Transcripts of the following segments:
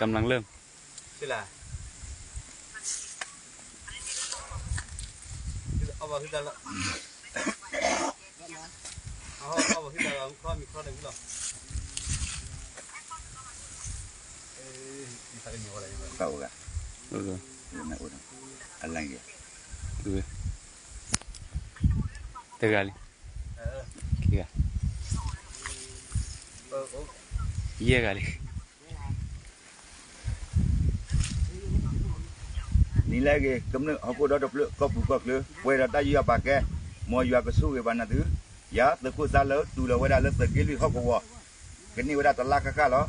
กำลังเริ่ม တဂၤလံ, ခံဂၤ, ယဲၢ်ဂၤလံ. နံၤလၢအဂ့ၤ ကမျၢၢ်ဟီၣ်ခိၣ်ဒီတဖျၢၣ် ကီၢ်ပူၤကီၢ်ချၢ ပှဲၤဒီးတၢ်ယူးယီၣ်ပာ်ကဲ, မ်ယွၤကဆိၣ်ဂ့ၤဘၣ်နသု, ယၤသုးခိၣ်သးလၢ တူၢ်လီၤဝဲဒၣ်လၢသုးက့လွံၢ်ဟီၣ်ကဝီၤ, ကန့ၢ်ဝဲဒၣ်တလါဃၣ်ဃၣ်လီၤ.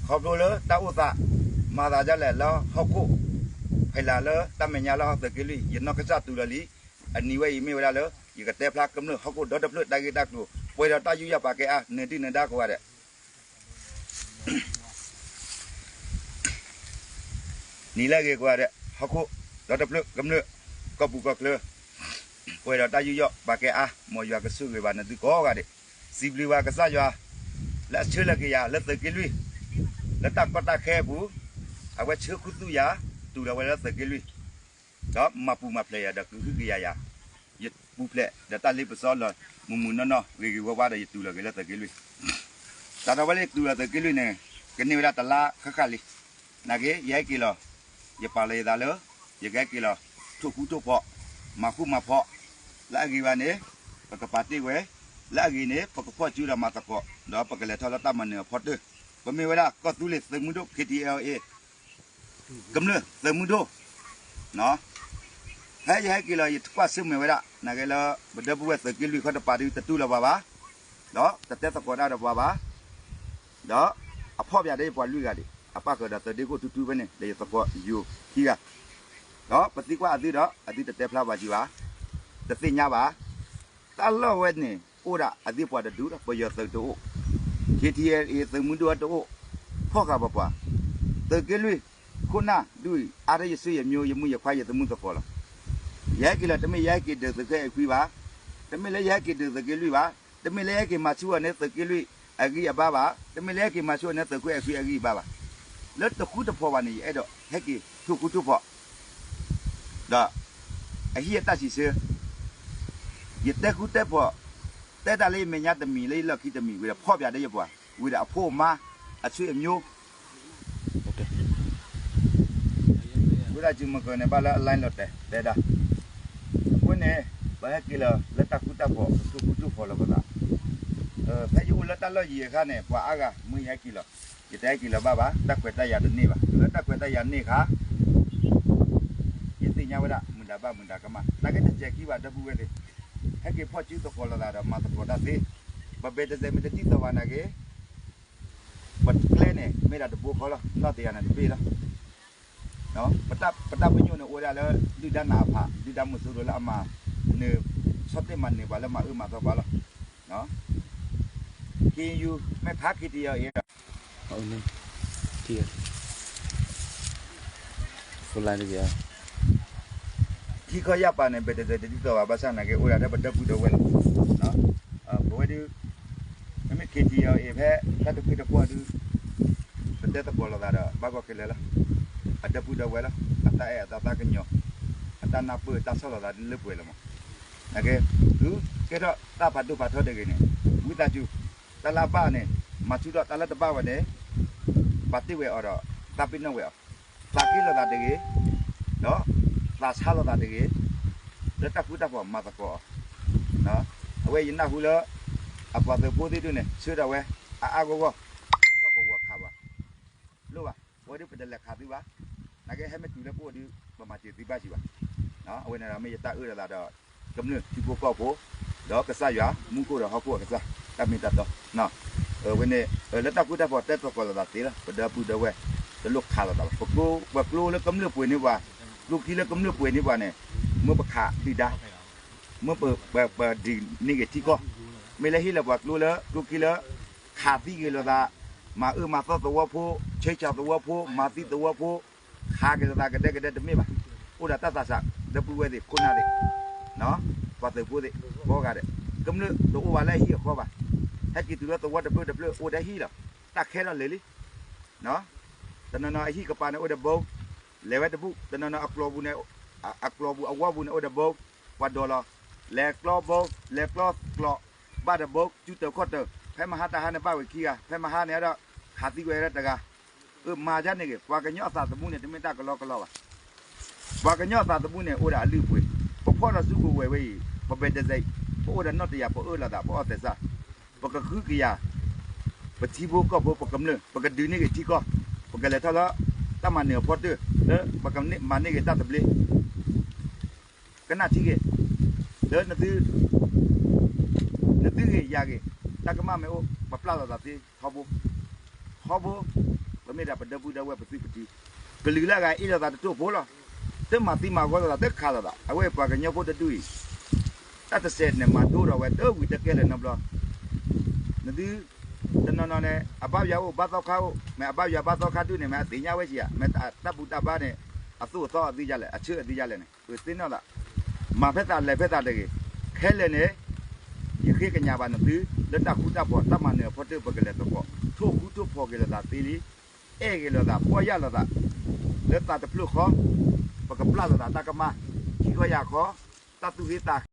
ခီဖျိလၢတၢ်အိၣ်သး မၤသးဒ်လဲၣ်လၢဟီၣ်ခိၣ်, ဖဲလၢတၢ်မဲာ်ညါလၢသုးက့လွံၢ် ယနီၢ်ကစၢ်တူၢ်လီၤလံ. အနံၤဝဲအံၤမ့ၢ်ဝဲဒၣ်လၢ ယကတဲဖျါကမျၢၢ်ဟီၣ်ခိၣ်ဒီတဖျၢၣ်တၢ်ဂ့ၢ်တၢ်ကျိၤ ပှဲၤဒီးတၢ်ယူးယီၣ်ပာ်ကဲအါ နၢၤဒုၣ်နၢၤဒါကိးဂၤဒဲး နံၤလၢအဂ့ၤကိးဂၤဒဲး ဟီၣ်ခိၣ်ဒီတဖျၢၣ် ကမျၢၢ် ကီၢ်ပူၤကီၢ်ချၢ, ပှဲၤဒီးတၢ်ယူးယီၣ်ပာ်ကဲအါ မ်ယွၤကဆိၣ်ဂ့ၤဘၣ်နသုကိးဂၤဒဲး, စံးဘျုးဘၣ်ကစၢ်ယွၤ လၢအဆှၢလီၤက့ၤယၤလၢသုးက့လွံၢ်, လၢတၢ်ကီတၢ်ခဲအပူၤ, အဝဲဆှၢခူသူၣ်ယၤ, တူၢ်လီၤဝဲလၢသုးက့လွံၢ်, ဒီးမၤပူၤမၤဖျဲးယၤဒီးကဟုကယာ်ယၤ ယပူၤဖျဲးဒီးတၢ်လ့ပစီလီၤ မုၢ်မုၢ်နီၢ်နီၢ် ဂ့ၤဂ့ၤဝါဝါဒီးယတူၢ်လီၤက့ၤလၢသုးက့လွံၢ်, တၢ်ဒီးဝဲလၢယတူၢ်လီၤသုးက့လွံၢ်န့ၣ် ကန့ၢ်ဝဲဒၣ်တလါဃၣ်ဃၣ်လံ, နာ်က့ ယဟဲက့ၤလီၤ, ယပာ်လီၤယသးလၢ ယကဟဲက့ၤလီၤ ထိၣ်ဃူထိၣ်ဖိး, မၤဃူမၤဖိး, လၢအဂ့ၤဘၣ်န့ၣ် ပကပာ်တ့ၢ်ဝဲ, လၢအဂ့ၤန့ၣ် ပကဖီၣ်စုဒီးမၤသကိး ဒီးပကလဲၤထီၣ်လၢတၢ်မၤနၢၤအဖီတၢၢ်, ပမ့ၢ်ဝဲဒၣ်ကီၢ်သူလ့ၤသုးမုၢ်ဒိၣ် K T L A ကမျၢၢ်သုးမုၢ်ဒိၣ်, ဖဲယဟဲက့ၤလီၤယကွၢ်ဆၢၣ်မဲာ်ဝဲဒၣ် နာ်က့လၢ ပဒီပုၢ်ဝဲၢ်သုးက့လွံၢ်ခီတပၤဒုတတူၢ်လိာ်ပှၤဘၣ်, ဒီးတတဲသကိးတၢ်ဒီးပှၤဘၣ်, ဒီးအဖီၣ်ပၠးဒီးယပှၤလွံၢ်ဂၤဒံး အပၣ်ဃုာ်ဒီးသုးဒ့ခိၣ်ထူထူဖဲန့ၣ် ဒီးယသကိးယိၤခံဂၤ, ဒီးပသံကွၢ်အသုဒီး အသုတတဲဖျါပှၤကံဘၣ်, တသ့ၣ်ညါဘၣ်, တၢ်လီၢ်ဝဲန့ၣ် အိၣ်ဒၣ်အသံပှၤတဒူၣ်ဒီး ပယီၤသုးတအိၣ်, K T L A သုးမုၢ်ဒိၣ်တအိၣ်, ဖီၣ်ဃာ်ပပှၤ, သုးက့လွံၢ်, ခိၣ်နၢ်ဒုးအံၤ အါထီၣ်ယဆွေယမျိုး ယမုၢ်ယခွါယသမူသကိးလီၤ, ယဟဲက့ၤလီၤ တမ့ၢ်ယဟဲက့ၤဒုးသုးက့အခွံဘၣ်, တမ့ၢ်လၢယဟဲက့ၤဒုးသုးက့လွံၢ်ဘၣ်, တမ့ၢ်လၢယဟဲက့ၤမၤဆူၣ်အီၤန့ၣ်သုးက့လွံၢ်အဂံၢ်အဘါဘၣ်, တမ့ၢ်လၢယဟဲက့ၤမၤဆူၣ်အီၤန့ၣ်သုးက့အခွံအဂံၢ်အဘါဘၣ်, လၢတဃူတဖိးဘၣ်န့ၣ် ယအဲၣ်ဒိးဟဲက့ၤထိၣ်ဃူထိၣ်ဖိး ဒီး အဟံၣ်အတၢ်စံးဆၢ, ယတဲဃူတဲဖိး, တဲတၢ်လၢယမဲာ်ညါတမံၤ လၢယလီၢ်ခံတမံၤ ဝံၤဒီးဖီၣ်ပၠးဒီးယပှၤ, ဝံၤဒီးအဖိအမါ, အဆွေအမျိုး, ဝံၤဒၣ်စုမကၢၤန့ၣ် ဘၣ်လၢအ line လီၤတဲာ် တဲဒၣ်, အဃိန့ၣ် ပဟဲက့ၤလီၤလၢတၢ်ဃူတၢ်ဖိး ပထိၣ်ဃူထိၣ်ဖိးလီၤပသး, ဖဲယအိၣ်လၢတၢ်လီၢ်ယံၤအခါန့ၣ် ပှၤအါဂၤ မ့ၢ်ယဟဲက့ၤလီၤ, ယတဟဲက့ၤလီၤဘၣ်ဘၣ်, တၢ်ခွဲးတၢ်ယာ်တန့ၢ်ဘၣ်, လၢတၢ်ခွဲးတၢ်ယာ်န့ၢ်အခါ ယသ့ၣ်ညါဝဲဒၣ် မုၢ်ဒၣ်ဘၣ်မုၢ်ဒၣ်ကမၣ်, နာ်က့တစဲးခံဘၣ်ဒီပုၢ်ဝဲၢ်သ့ၣ်, ဟဲက့ၤဖီၣ်စုသကိးလိာ်သးဒီးမၤသကိးတၢ်သ့, ပဘၣ်တစဲးမ့ၢ်တဒ်သိးဘၣ်နာ်က့, ပကျဲန့ၣ် မ့ၢ်ဒၣ်တဘိခီလီၤ, နီၢ်တယၤန့ၣ်တဘ့ၣ်လီၤ, ပတၢ်ပညိၣ်န့ၣ်အိၣ်ဝဲဒၣ်လၢ ဒုၣ်ဒါနးအဖး ဒုၣ်ဒါမုၢ်စိရိၤလၢအမၤနၢၤ, ဆီၣ်တ့ၢ်မၤနၢၤပှၤလၢမၤအၢမၤသီပှၤလီၤ, K N U မ့ၢ်ခး K T L A ဒီး ခံခီယၢ်ပၤန့ၣ် ဘၣ်တစဲးတဒ်သိးဘၣ် ဘၣ်ဆၣ်နာ်က့ အိၣ်ဒၣ်ထဲပဒီပုၢ်ဒီဝဲၢ်လီၤ, ပဝဲဒုး မ့မ့ၢ် K T L A ဖဲ တၢ်တဃ့တပှီၢ်ဒုး ပတဲသကိးလိာ်သးဒီး ဘၣ်ကီၢ်ခဲလၢာ်လီၤ, အဒီပုၢ်ဒီဝဲၢ်လီၤ, အတၢ်အဲၣ်အသးသးကညီၤ, အတၢ်နၢ်ပၢၢ်တၢ်ဆီၣ်လီၤသးဒ်လၢပှဲၤလီၤမး, နာ်က့ သုကဲထီၣ်တၢ်ဖးဒိၣ်ဖးထီတဂ့ၤန့ၣ် ဝံသးစူၤ, တၢ်လၢအဘၣ်န့ၣ် မၤဆူၣ်ထီၣ်, တၢ်လၢတဘၣ်ဝဲန့ၣ် ပာ်တ့ၢ်ဝဲအီၤဒီး သးပ့ၤနီၣ်ဝဲအီၤ, သးက့လိာ်သးတဂ့ၤ, ဒီးသးဆါလိာ်သးတဂ့ၤ, လၢတၢ်ဃူတၢ်ဖိးမၤသကိးအီၤ, အဝဲယနၢ်ဟူလၢ အပှၤသုးဖိသ့ၣ်ဒုးန့ၣ် ဆှၢထီၣ်ဝဲ အါအါဂီၢ်ဂီၢ်, ကထီၣ်ကဝီၤခးဘၣ်, လိၣ်ဘၣ်, ပဝဲဒုးပတလဲၤခးသုဘၣ်, နာ်က့ဟဲမ့ၢ်တုၤလၢပအိၣ်ဒုး ပမၤစၢၤသုဘၣ်စံးဘၣ်, အဝဲန့ၣ်ဒီးမ့ၢ်ယတၢ်အၢၣ်လီၤသးဒီး ကမျၢၢ်ထံဖိကီၢ်ဖိ, ဒီးကစၢ်ယွၤ မူခိၣ်ဒီးဟီၣ်ခိၣ်အကစၢ် တၢ်မ့ၢ်တၢ်တီ, ဝဲန့ၣ် လၢတၢ်ဃူတၢ်ဖိးတဲသကိးလိာ်သးသ့လီၤ, ပဒီပုၢ်ဒီဝဲၢ် တလိၣ်ခးလိာ်သးဘၣ်, ပကျိလၢကမျၢၢ်ပှ့ၤန့ၢ်ပှၤ, ကျိခံလၢကမျၢၢ်ပှ့ၤန့ၢ်ပှၤန့ၣ် မ့ၢ်ပခးဒုၣ်ဒါ, မ့ၢ်ပ ပ ပဒံးန့ၢ်ဂ့ၤထံကီၢ်, မ့ၢ်လၢဟ့ၣ်လီၤပှၤကျိလၢ ကျိခံလၢ ခးသံက့ၤလိာ်သး, မၤအၢမၤသီသဝီဖိ, ဆဲးဆၢသဝီဖိ, မၤသံသဝီဖိ, ခးက့ၤလိာ်သးကဒဲကဒဲတမ့ၢ်ဘၣ်, အိၣ်ဒီးတၢ်သးစၢ် ဒီပုၢ်ဝဲၢ်သ့ၣ်ခိၣ်နၢ်သ့ၣ်, ပှၤသုးဖိသ့ၣ်ကိးဂၤဒဲး, ကမျၢၢ်တအိၣ်ဘၣ်လၢအဟံၣ်အဃီဘၣ်. ဟဲက့ၤတုၤလၢသဝီတဖျၢၣ်တဖျၢၣ်အိၣ်ဒီးဟံၣ်လီၤ. တၢ်ခဲလၢာ်လံ. တနီၤနီၤအဟံၣ်ကပၤန့ၣ်အိၣ်ဒီးဘိ, လဲၤဝဲတဘူၣ်, တနီၤနီၤအကျီပူၤန့ၣ်, အကျီပူၤအဝီပူၤန့ၣ်အိၣ်ဒီးဘိ, ပှၤဒိးလီၤ. လဲၤကျီဘိ, လဲၤကျီကျီ, ဘၣ်ဒီးဘိ, စုတၢၤခီၣ်တၢၤ, ဖဲမဟါတဟါန့ၣ်ဘၣ်ဝဲခံဂၤ, ဖဲမဟါန့ၣ်ဒီး ဟးသံကွံာ်ဝဲတဂၤ. အၢ မၤဒ်န့ၣ်ဂ့ၤ, ပှၤကညီအသးသမူန့ၣ် တမ့ၢ်တၢ်ကလီကလီဘၣ်. ပှၤကညီအသးသမူန့ၣ် အိၣ်ဒီးအလုၢ်အပှ့ၤ, ပဖီၣ်ဒီးစုကဝဲၤဝဲအံၤ, ပဘဲးဒစဲး, ပအိၣ်ဒီးနီၣ်တယၤ ပအၢၣ်လီၤသး ပအီၣ်သဲးစၢ်, ပကဃုကယၤ, ပထံဖိကီၢ်ဖိ ပကမျၢၢ် ပကဒုးန့ၢ်ဂ့ၤထံကီၢ်, ပကလဲၤထီၣ်လၢ တၢ်မၤနၢၤအဖီတၢၢ် လၢပကမၤန့ၢ်ဂ့ၤတၢ်သဘျ့ ကနၣ်ထံဂ့ၤ, လၢ နသုဂ့ၤယၤဂ့ၤ, တၢ်ကမၣ်မ့ၢ်အိၣ် ပပျၢ်လိာ်သးသ့ထီဘိ, ထီဘိ, ပမ့ၢ်ဒၣ်ပဒီပုၢ်ဒီဝဲၢ်ပသုးပထံ, ကလုာ်လၢအဂၤအ့ၣ်လိာ်သးတတိၢ်ဖိလီၤ. တမၤသံမၤဂီၤလိာ်သး တခးလိာ်သး, အဝဲပှၤကညီဖိတဒူၣ်အံၤ တၢ်တစဲးန့ၣ် မၤဒိၣ်ထီၣ်ဝဲတဝံၤတကဲလၢာ်နီတဘျီ. နသု တနီၤနီၤန့ၣ် အဘၣ်ယွၤအိၣ် ဘၣ်သီခါအိၣ်, မ့ၢ်အဘၣ်ယွၤဘၣ်သီခါဒူၣ်န့ၣ် မ့ၢ်အသ့ၣ်ညါဝဲဆံးဧါ, မ့ၢ်တၢ်ဘူၣ်တၢ်ဘါန့ၣ် အသိၣ်အသီအသံဒ်လဲၣ်, အဆၢအသံဒ်လဲၣ်န့ၣ် ပသ့ၣ်နီၣ်သး, မၤဖဲသးလဲၤဖဲသးတဂ့ၤ, ခဲလၢာ်န့ၣ် ယဃ့ကညးဘၣ်နသု လၢတၢ်ဃူတၢ်ဖိး တၢ်မၤနၢၤအဖီတၢၢ် ပကလဲၤသကိး, ထိၣ်ဃူထိၣ်ဖိးက့ၤလိာ်သးသ့လံ, အဲၣ်က့ၤလိာ်သး ပီၢ်ယၢ်လိာ်သး, လၢသးတဖျၢၣ်ဃီ, ပကပျၢ်လိာ်သးတၢ်ကမၣ်, ခံခီယၤခီ, တၢ်သူၣ်ဟ့သး